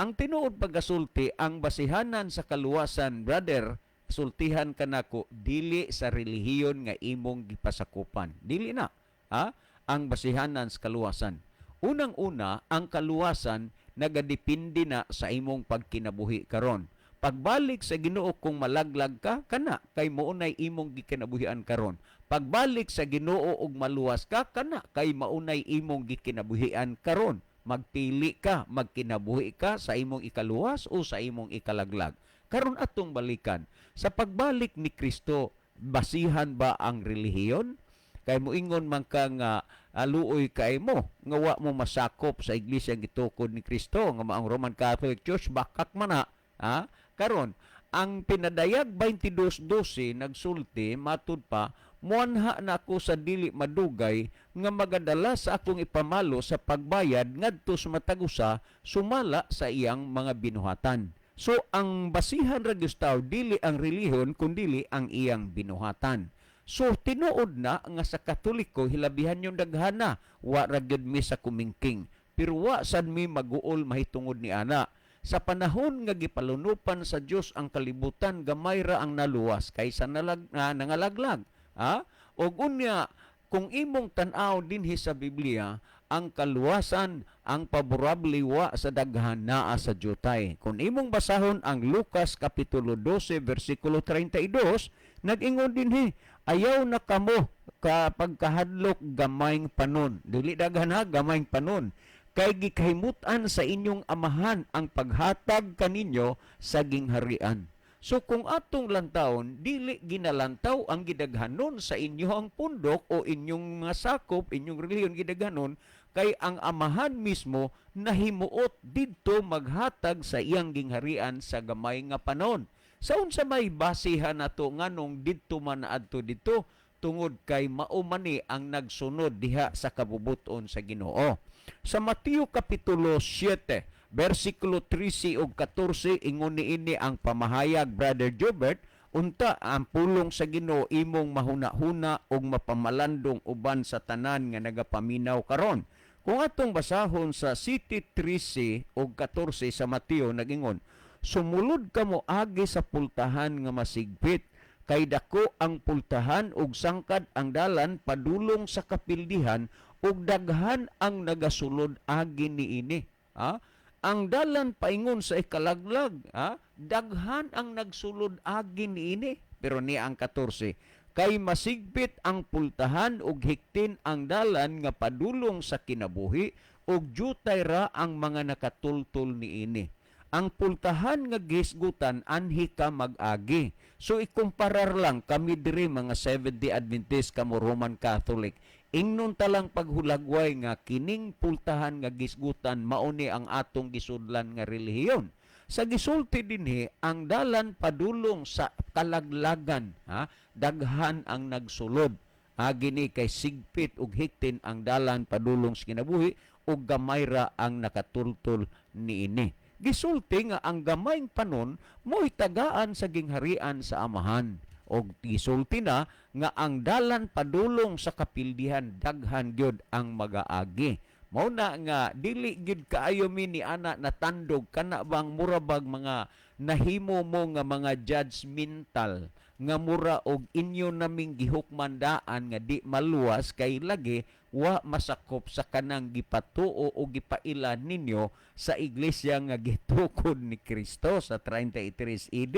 Speaker 1: Ang tinuod pagkasulti, ang basihanan sa kaluwasan, brother, sultihan kanako, dili sa relihiyon nga imong gipasakupan. Dili na. Ha? Ang basihanan sa kaluwasan. Unang-una, ang kaluwasan nagadepende na sa imong pagkinabuhi karon. Pagbalik sa Ginoo, kung malaglag ka, kana kay maunay imong gikinabuhian karon. Pagbalik sa Ginoo ug maluwas ka, kana kay maunay imong gikinabuhian karon. Magpili ka, magkinabuhi ka sa imong ikaluwas o sa imong ikalaglag. Karon atong balikan. Sa pagbalik ni Kristo, basihan ba ang relihiyon? Kay moingon man ka nga aluoy kay mo nga wa mo masakop sa iglesia gitukod ni Kristo nga maong Roman Catholic Church, bakak man na. Ha? Karon, ang Pinadayag 22:12 nagsulti matud pa, "Muanha na ako sa dili madugay nga magadala sa akong ipamalo sa pagbayad ngadto sa matag usa sumala sa iyang mga binuhatan." So ang basihan ra gyud sa tawo, dili ang relihiyon kundili ang iyang binuhatan. So tinuod na nga sa Katoliko, hilabihan yung daghana, wa ra gyud mi sa kumingking. Pero wa sad mi maguol mahitungod ni ana. Sa panahon nga gipalunupan sa Dios ang kalibutan, gamay ra ang naluwas kaysa nangalaglag. Ha? Og unya, kung imong tan-aw dinhi sa Biblia, ang kaluwasan, ang paborable wa sa daghan, naa sa jutay. Kung imong basahon ang Lucas kapitulo 12 versikulo 32, nag-ingon dinhi, "Ayaw na kamo kapag kahadlok, gamayng panon." Dili daghan ha, gamayng panon. Kay gikahimut-an sa inyong Amahan ang paghatag kaninyo sa gingharian. So kung atong lantawon, dili ginalantaw ang gidaghanon sa inyong pundok o inyong mga sakop, inyong relihiyon gidaghanon, kay ang Amahan mismo nahimuot didto maghatag sa iyang gingharian sa gamay nga panon. Sa unsa may basihan nato nganong didto man adto didto? Tungod kay mao man ni ang nagsunod diha sa kabubuton sa Ginoo. Sa Mateo kapitulo 7, versikulo 13 ug 14, ingon niini ang pamahayag, Brother Jobert, unta ang pulong sa Ginoo imong mahuna-huna ug mapamalandong uban sa tanan nga nagapaminaw karon. Kung atong basahon sa 7:13 ug 14 sa Mateo, nagingon, "Sumulod kamo agi sa pultahan nga masigpit, kay dako ang pultahan ug sangkad ang dalan padulong sa kapildihan, ug daghan ang nagasulod agi niini." Ha? Ang dalan paingon sa ikalaglag, ha? Daghan ang nagsulod agi niini. Pero ni ang 14, "Kay masigpit ang pultahan ug hiktin ang dalan nga padulong sa kinabuhi, ug jutay ra ang mga nakatultol niini." Ang pultahan nga gisgutan, anhi ka mag-agi. So ikumparar lang kami diri mga Seventh-day Adventist, kamo Roman Catholic. Ingnon ta lang paghulagway nga kining pultahan nga gisgutan mao ni ang atong gisudlan nga relihiyon. Sa gisulti dinhi, ang dalan padulong sa kalaglagan, ha, daghan ang nagsulod. Agi ni kay sigpit ug hiktin ang dalan padulong sa kinabuhi ug gamay ra ang nakatultol niini. Gisulti nga ang gamayng panon mo'y tagaan sa gingharian sa Amahan. Og gisulti na nga ang dalan padulong sa kapildihan, daghan gyud ang magaagi. Mao na nga dili gyud kaayo mi ni ana natandog kana bang murabag mga nahimo mo nga mga judgmental nga mura og inyo naming gihukmandaan nga di maluwas kay lagi wa masakop sa kanang gipatuo o gipaila ninyo sa iglesia nga gitukod ni Kristo sa 33 AD.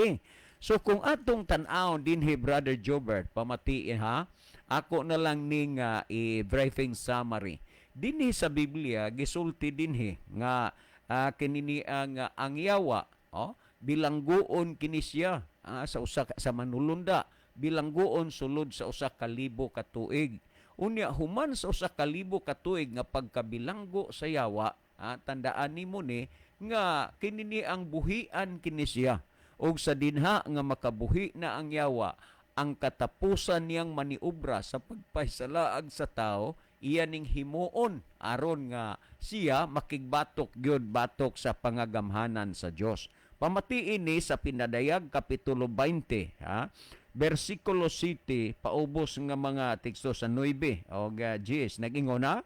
Speaker 1: So kung atong tan-awon dinhi, Brother Jobert, pamatiin ha, ako na lang ning i-briefing summary. Dinhi sa Biblia gisulti dinhi nga kinini ang ang yawa, oh, bilanggoon kini siya sa usa sa manulunda, bilanggoon sulod sa 1,000 ka tuig. Unya human sa 1,000 ka tuig nga pagkabilanggo sa yawa, tandaan nimo ni nga kini ang buhian kini siya. Og sa dinha nga makabuhi na ang yawa, ang katapusan niyang maniobra sa pagpahisalaag sa tao, iya ning himuon aron nga siya makigbatok gyud batok sa pangagamhanan sa Dios. Pamatiin ni sa Pinadayag kapitulo 20, ha, versikulo 7 paubos nga mga teksto sa 9 og 10, nag-ingon na,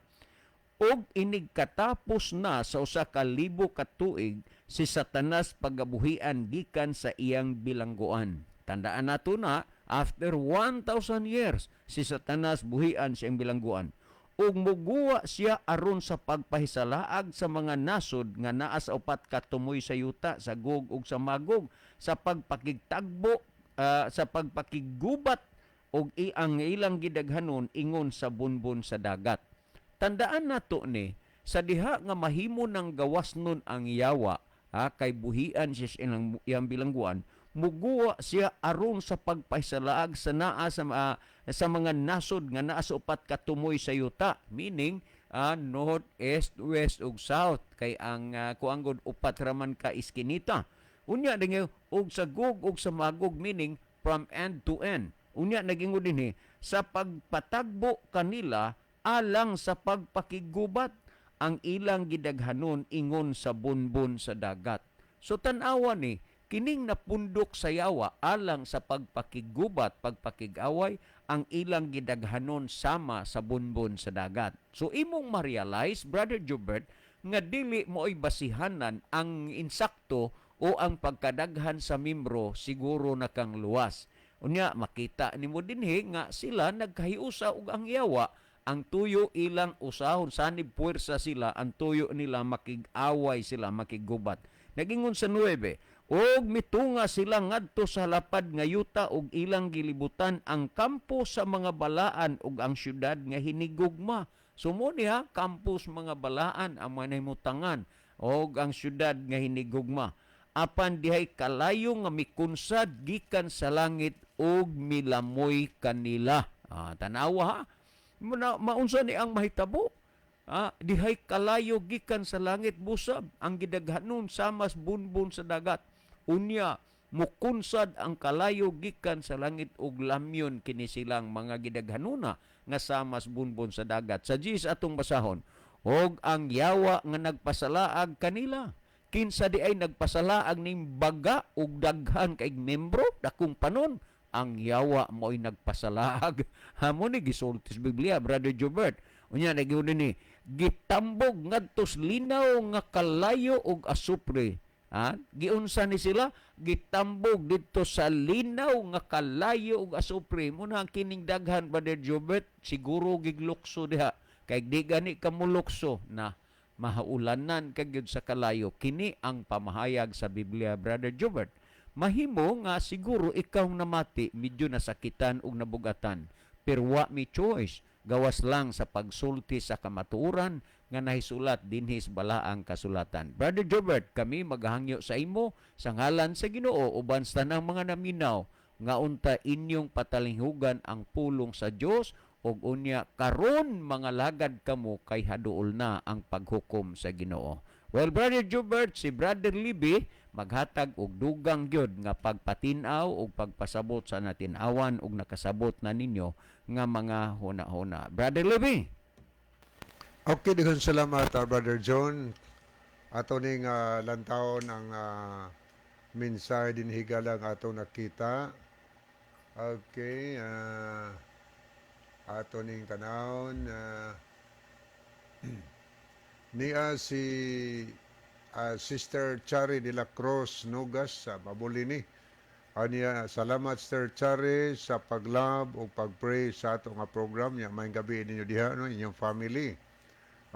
Speaker 1: "Og inig katapos na sa 1,000 ka tuig, si Satanas pagabuhian gikan sa iyang bilangguan." Tandaan nato na after 1,000 years si Satanas buhian sa iyang bilangguan. "Ug muguwa siya aron sa pagpahisalaag sa mga nasod nga naa sa upat ka tumoy sa yuta, sa Gog ug sa Magog, sa pagpakigtagbo, sa pagpakiggubat, og ang ilang gidaghanon ingon sa bunbon sa dagat." Tandaan nato ni sa diha nga mahimo ng gawas nun ang yawa, ha, kay buhian siya sa iyang bilangguan, muguwa siya aron sa pagpahisalaag sa naa sa mga nasod nga naa sa upat ka tumoy sa yuta, meaning north, east, west ug south, kay ang kuan gud upat raman ka iskinita. Unya dingi og sa Gog ug sa Magog, meaning from end to end. Unya nagingon dinhi sa pagpatagbo kanila alang sa pagpakigubat, ang ilang gidaghanon ingon sa bunbon sa dagat. So tan-awa ni kining napundok sa yawa alang sa pagpakigubat, pagpakigaway, ang ilang gidaghanon sama sa bunbon sa dagat. So imong ma-realize, Brother Jubert, nga dili mooy basihanan ang insakto o ang pagkadaghan sa membro siguro na kang luwas. Unya makita nimo dinhi nga sila nagkahiusa og ang yawa ang tuyo ilang usahon sanib puwersa sila, ang tuyo nila makig-away sila, makiggubat. Nagingon sa 9, "Og mitunga sila ngadto sa lapad nga yuta ug ilang gilibutan ang kampo sa mga balaan ug ang syudad nga hinigugma."
Speaker 3: So mo niya campus mga balaan ang mga nahimutangan og ang syudad nga hinigugma. Apan dihay kalayo nga mikunsad gikan sa langit ug milamoy kanila. Ah, tanawa ha. Muna, maunsa ni ang mahitabo? Ah, dihay kalayo gikan sa langit busab ang gidaghanon samas bunbun sa dagat. Unya mukunsad ang kalayo gikan sa langit ug lamyon kini silang mga gidaghanona nga samas bunbun sa dagat. Sa 10 atong basahon, og ang yawa nga nagpasalaag kanila. Kinsa di ay nagpasalaag ning baga ug daghan kay membro, dakong panon, ang yawa mo'y nagpasalaag. Hamo ni gisulti sa Biblia, Brother Jobert. Unya nagyud ni gitambog ngadto sa linaw nga kalayo ug asupre. Ha? Giunsa ni sila gitambog didto sa linaw nga kalayo ug asupre. Muna ang kining daghan, Brother Jobert, siguro giglukso diha. Kay di gani kamulukso na mahaulanan ka gyud sa kalayo. Kini ang pamahayag sa Biblia, Brother Jobert. Mahimo nga siguro ikaw namati medyo nasakitan ug nabugatan, pero wa mi choice gawas lang sa pagsulti sa kamatuoran nga nahisulat dinhi sa balaang kasulatan. Brother Jobert, kami maghangyo sa imo sa ngalan sa Ginoo uban sa tanang mga naminaw nga unta inyong patalinghugan ang pulong sa Dios ug unya karon mga lagad kamo kay haduol na ang paghukom sa Ginoo. Well, Brother Jobert, si Brother Libby maghatag og dugang gyud nga pagpatin-aw ug pagpasabot sa natin-awan ug nakasabot na ninyo nga mga huna-huna. Brother Libby.
Speaker 2: Okay, daghang salamat, Brother John. Ato ning lantawon ang mensahe din higala nga ato nakita. Okay, ato ning tanawon niya si Sister Chari de la Cruz Nugas sa Mabulini. Aniya, salamat, Sister Chari, sa pag-love o pag-pray sa ato nga program niya. Maayong gabi ninyo diha, no, inyong family.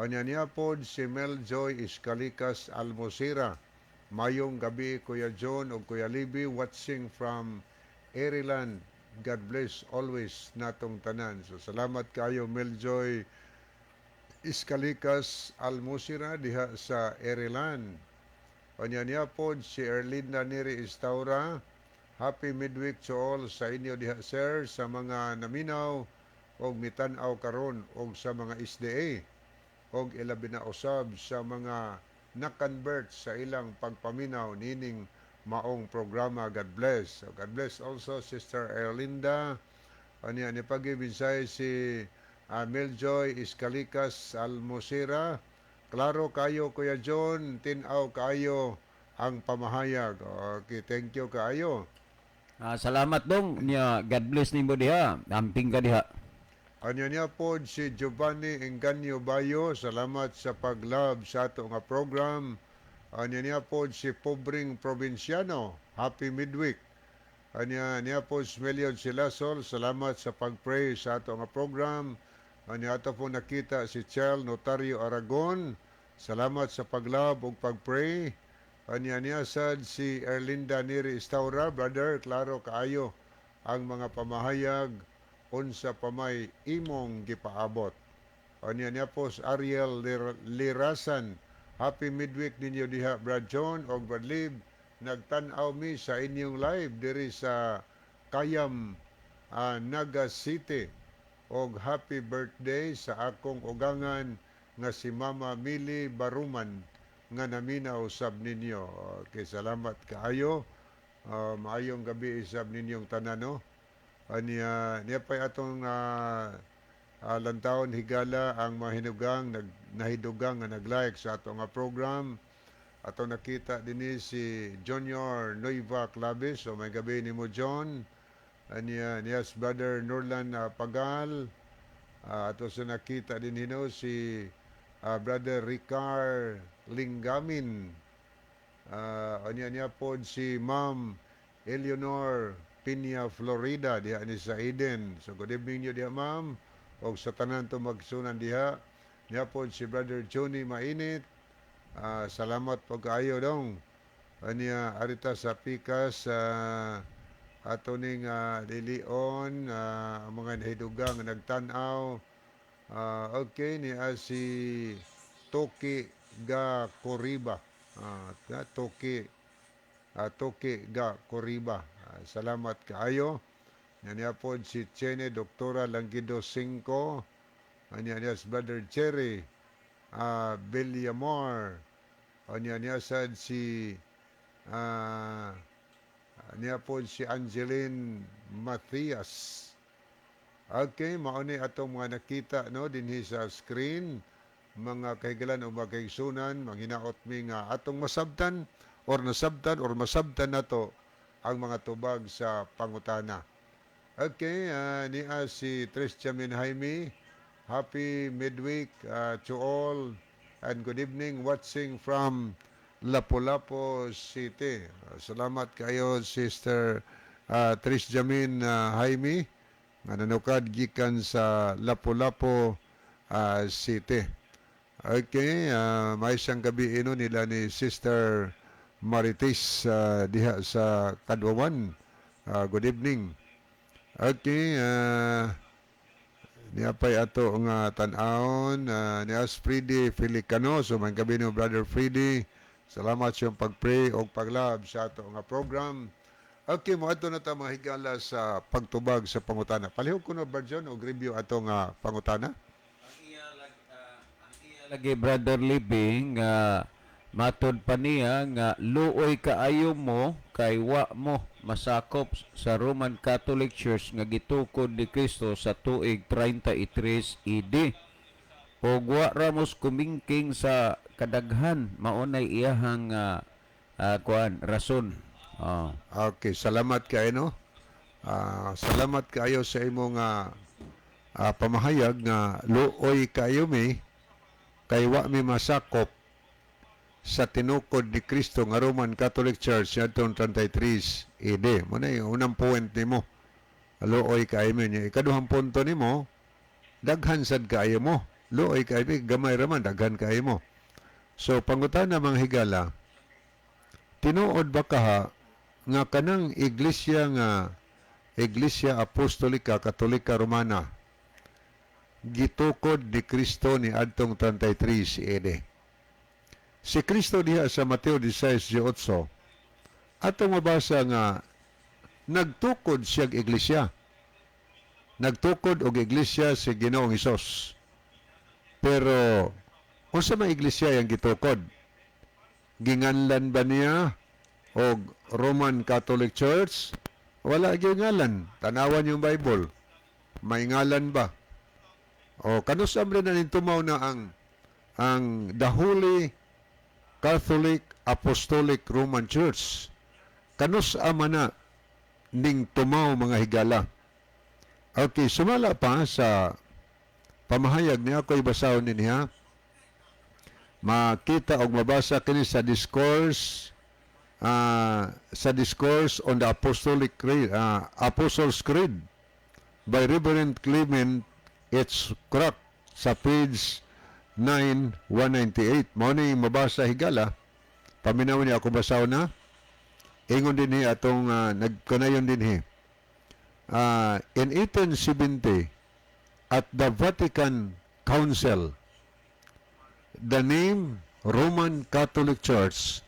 Speaker 2: Anya niya pod si Mel Joy Iskalikas Almosira. Mayong gabi, Kuya John o Kuya Libby, watching from Ireland. God bless always natong tanan. So salamat kayo, Mel Joy Iskalikas Almosira diha sa Ireland. Anya niya pod si Erlinda Neri Istaura. Happy midweek to all sa inyo diha, sir, sa mga naminaw og mitan-aw karon og sa mga SDA og ilabi na usab sa mga na-convert sa ilang pagpaminaw nining maong programa. God bless. So God bless also, Sister Erlinda. Anya ni pag-ibinsay si Meljoy Iskalikas Almosira. Klaro kayo, Kuya John, tin-aw kayo ang pamahayag. Okay, thank you kaayo.
Speaker 1: Ah, salamat dong niya. God bless nimo diha. Amping ka diha.
Speaker 2: Anya niya po si Giovanni Enganyo Bayo, salamat sa pag-love sa ato nga program. Anya niya po si Pobring Provinciano, happy midweek. Anya niya po si Melion Silasol, salamat sa pag-pray sa ato nga program. Anya ato po nakita si Chel Notario Aragon, salamat sa pag-love ug pag-pray. Anya niya sad si Erlinda Neri Istaura, brother, klaro kaayo ang mga pamahayag unsa pa may imong gipaabot. Anya niya po si Ariel Lirasan. Happy midweek ninyo diha, Brad John og Brad Lib. Nagtan-aw mi sa inyong live diri sa Kayam, Naga City. Og happy birthday sa akong ugangan nga si Mama Mili Baruman nga naminaw sab ninyo. Okay, salamat kaayo. Maayong gabi isab ninyong tanan, no. Anya niya pa'y atong lantawon higala ang mahinugang nag nahidugang nga nag-like sa ato nga program. Ato nakita dinhi si Junior Nueva Claves. So maayong gabi nimo, John. Anya niya si Brother Norlan Pagal. Ato sa nakita din hino si Brother Ricard Lingamin. Anya niya pod si Ma'am Eleanor Pinya Florida diha ni sa Eden. So good evening niyo diha, ma'am, og sa tanan to magsunan diha. Niya pod si Brother Johnny Mainit. Salamat po kaayo dong. Anya arita sa pikas ato ning dilion ang mga nahidugang nga nagtan-aw. Okay, ni si Toki Ga Koriba. Toki Ga Koriba. Salamat kaayo. Niya pod si Chene Doktora Langido 5. Anya niya si Brother Cherry Villamor. Anya niya sad si niya po si Angeline Mathias. Okay, mao ni atong mga nakita, no, dinhi sa screen. Mga kahigalan o mga kaigsunan, manghinaot mi nga atong masabtan or nasabtan or masabtan nato ang mga tubag sa pangutana. Okay, niya si Tristiamin Jaime. Happy midweek to all and good evening, watching from Lapu-Lapu City. Salamat kayo, Sister Trish Jamin Jaime, nga nanukad gikan sa Lapu-Lapu City. Okay, may isang gabi ino nila ni Sister Marites diha sa Kadwawan. Good evening. Okay, niya pa'y ato nga tan-awon niya si Freddy Felicano. So may gabi no, Brother Freddy. Salamat sa iyong pag-pray o pag-love sa ato nga program. Okay, mo adto na ta, mga higala, sa pagtubag sa pangutana. Palihog ko no, Brother John, og review ato nga pangutana.
Speaker 1: Ang iya lagi, Brother Libby, nga matod pa niya nga luoy kaayo mo kay wa mo masakop sa Roman Catholic Church nga gitukod ni Kristo sa tuig 33 AD ug wa ra mos kumingking sa kadaghan. Maunay iyahang kuan rason. Oh.
Speaker 2: Okay, salamat kay no. Salamat kaayo sa imong pamahayag nga luoy kaayo mi kay wa mi masakop sa tinukod ni Kristo nga Roman Catholic Church niadtong 33 AD. Mo na yung unang point nimo. Luoy kaayo mi niya. Ikaduhang punto nimo, daghan sad kaayo mo. Luoy kaayo mi, gamay ra man, daghan kaayo mo. So pangutana, mga higala, tinuod ba kaha nga kanang iglesia nga Iglesia Apostolika Katolika Romana gitukod ni Kristo ni adtong 33 AD? Si Kristo diha sa Mateo 16:18, atong mabasa nga nagtukod siya og iglesia. Nagtukod og iglesia si Ginoong Hesus. Pero unsa may iglesia yang gitukod? Ginganlan ba niya og Roman Catholic Church? Wala gyud ngalan. Tanawan yung Bible. May ngalan ba? O kanus-a man na tumaw na ang The Holy Catholic Apostolic Roman Church? Kanus-a man na ning tumaw, mga higala? Okay, sumala pa sa pamahayag niya, ako ibasahon din niya. Makita og mabasa kini sa Discourse on the Apostolic Creed, Apostles' Creed by Reverend Clement H. Crack sa page 9 198. Mao ni mabasa, higala. Paminaw niya ako basahon na. Ingon din ni atong nagkanayon din hi. In 1870 at the Vatican Council, the name Roman Catholic Church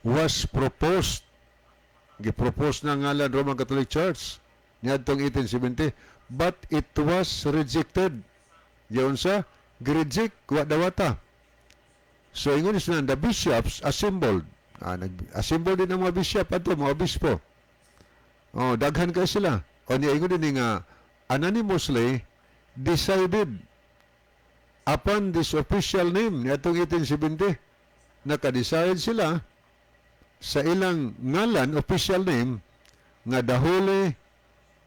Speaker 2: was proposed. Gipropose na ngalan Roman Catholic Church niadtong 1870, but it was rejected. Yaon sa gireject, wa dawata. So ingon sila, the bishops assembled. Nag-assemble din ang mga bishop ato, mga obispo. Oh, daghan kay sila. O niya ingon din nga unanimously decided upon this official name niadtong 1870. Naka-decide sila sa ilang ngalan, official name nga The Holy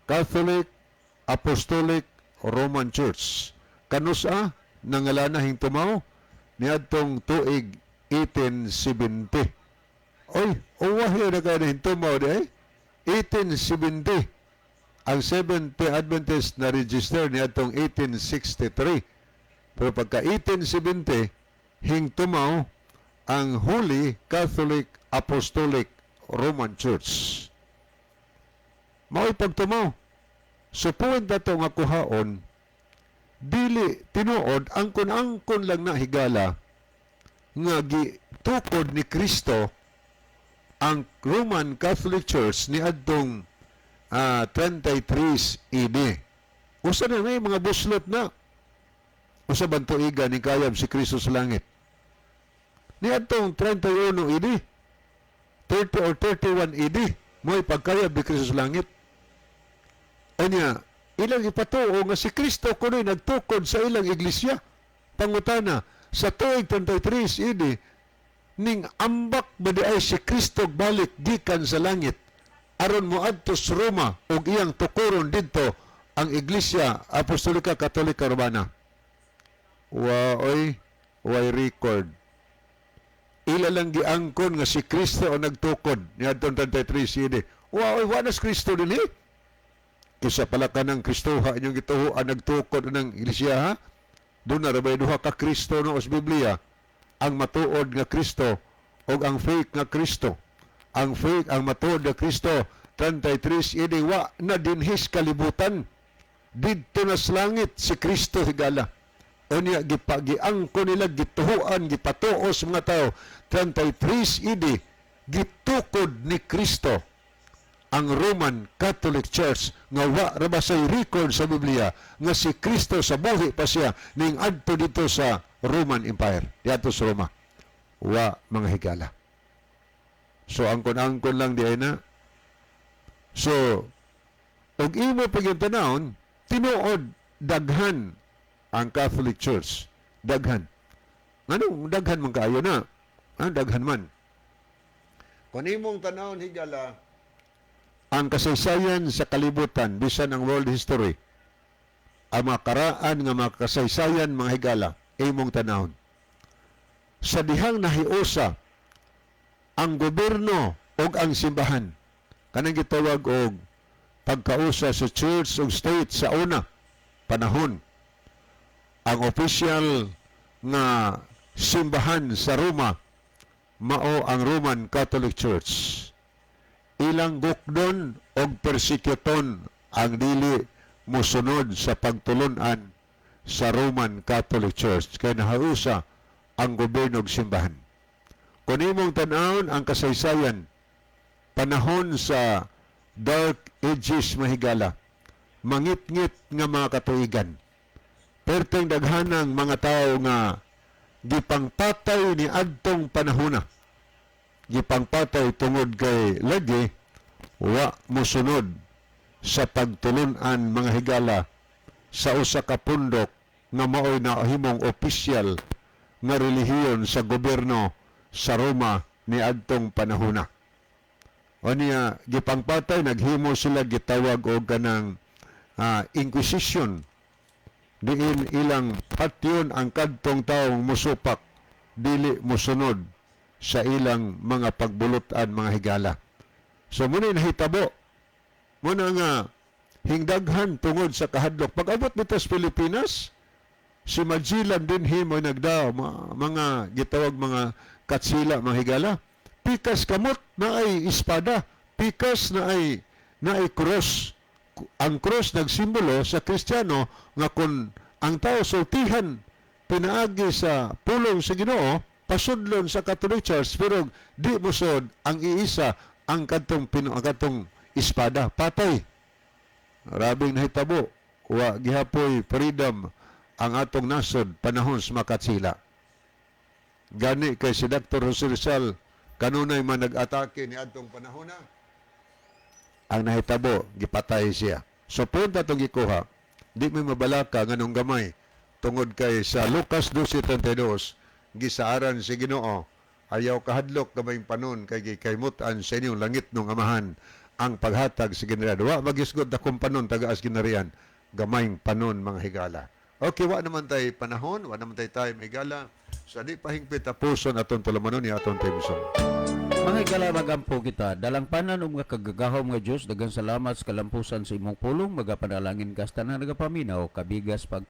Speaker 2: Catholic Apostolic Roman Church. Kanus-a nangalana hingtumaw? Niadtong tuig 1870. Oy, uwahi na kayo na hingtumaw di ay 1870. Ang Seventh-day Adventist na register niadtong 1863. Pero pagka 1870, hingtumaw ang Holy Catholic Apostolic Roman Church. Mao'y pagtumaw. So point ato nga kuhaon, Dili tinuod, angkon-angkon lang na, higala, nga gitukod ni Kristo ang Roman Catholic Church ni adtong 33 AD. Usa na may mga buslot na. Usa bang tuiga ni kayab si Kristo sa langit? Ni adtong 31 AD, 30 or 31 AD, mo'y pagkayab ni Kristo sa langit. Anya, ilang ipatuo nga si Kristo kuno'y nagtukod sa ilang iglesia. Pangutana, sa tuig 33 AD, ning ambak ba di ay si Kristo balik gikan sa langit aron moadto sa Roma ug iyang tukuron didto ang Iglesia Apostolika Katolika Romana? Wa oy, way record. Ila lang giangkon nga si Kristo ang nagtukod niadtong 33 AD. Wa oy, wa na si Kristo dinhi. Kisa pala ka ng Kristoha inyong gituho ang nagtukod ng iglesia, ha? Doon na rabay duha ka Kristo no sa Biblia: ang matuod nga Kristo o ang fake nga Kristo. Ang fake, ang matuod nga Kristo, 33 AD, wa na dinhis kalibutan. Didto na sa langit si Kristo, higala. Unya gipagiangko nila, gituhuan, gipatuo sa mga tao, 33 AD gitukod ni Kristo ang Roman Catholic Church, nga wa ra ba say record sa Biblia nga si Kristo sa buhi pa siya ning adto dito sa Roman Empire, diadto sa Roma. Wa, mga higala. So angkon-angkon lang di ay na. So og imo pag tanawon, tinuod daghan ang Catholic Church, daghan. Nganong daghan man kaayo na? Ah, daghan man. Kung imong tanawon, higala, ang kasaysayan sa kalibutan, bisan ang world history, ang mga karaan nga mga kasaysayan, mga higala, imong tanawon. Sa dihang nahiusa ang gobyerno ug ang simbahan, kanang gitawag og pagkausa sa church ug state sa una panahon, ang official nga simbahan sa Roma mao ang Roman Catholic Church. Ilang gukdon og persekuton ang dili mosunod sa pagtulunan sa Roman Catholic Church kay nahiusa ang gobyerno ug simbahan. Kung imong tan-awon ang kasaysayan panahon sa Dark Ages, mahigala, mangitngit nga mga katuigan, perteng daghanang mga tao nga gipangpatay ni adtong panahona, gipangpatay tungod kay lagi wa mosunod sa pagtulunan, mga higala, sa usa ka pundok nga maoy nahimong opisyal nga relihiyon sa gobyerno sa Roma ni adtong panahona. O niya gipangpatay, naghimo sila gitawag og kanang inquisition, diin ilang patyon ang kadtong taong musupak, dili mosunod sa ilang mga pagbulutan, mga higala. So muna nahitabo muna nga hingdaghan tungod sa kahadlok. Pag-abot dito sa Pilipinas, si Magellan din himo nagdao mga gitawag mga katsila, mga higala. Pikas kamot na ay espada, pikas na ay cross. Ang cross nagsimbolo sa Kristiyano nga kung ang tao sultihan pinaagi sa pulong sa Ginoo, pasudlon sa Catholic Church, pero di mosod ang iisa ang kadtong pino, ang kadtong espada, patay. Rabing nahitabo, wa gihapoy freedom ang atong nasod panahon sa Makatsila. Gani kay si Dr. Jose Rizal kanunay man nag-atake ni adtong panahon na ang nahitabo, gipatay siya. So punta atong gikuha, di may mabalaka nganong gamay tungod kay sa Lucas 12:32 gisaaran si Ginoo, "Ayaw kahadlok, gamayng panon kay gikaymutan sa inyong langit nung Amahan ang paghatag sa ginarian." Wa magisgod akong panon tagaas ginarian, gamayng panon, mga higala. Okay, wa naman tay panahon, wa naman tay time, higala. Sa di pa hingpit, tapuson atong tulumanon ni atong theme song.
Speaker 1: Mga higala, magampo kita. Dalangpanan ug mga kagagahom nga Dios, daghang salamat sa kalampusan sa imong pulong. Magapanalangin kas tanan nagapaminaw, kabigas pag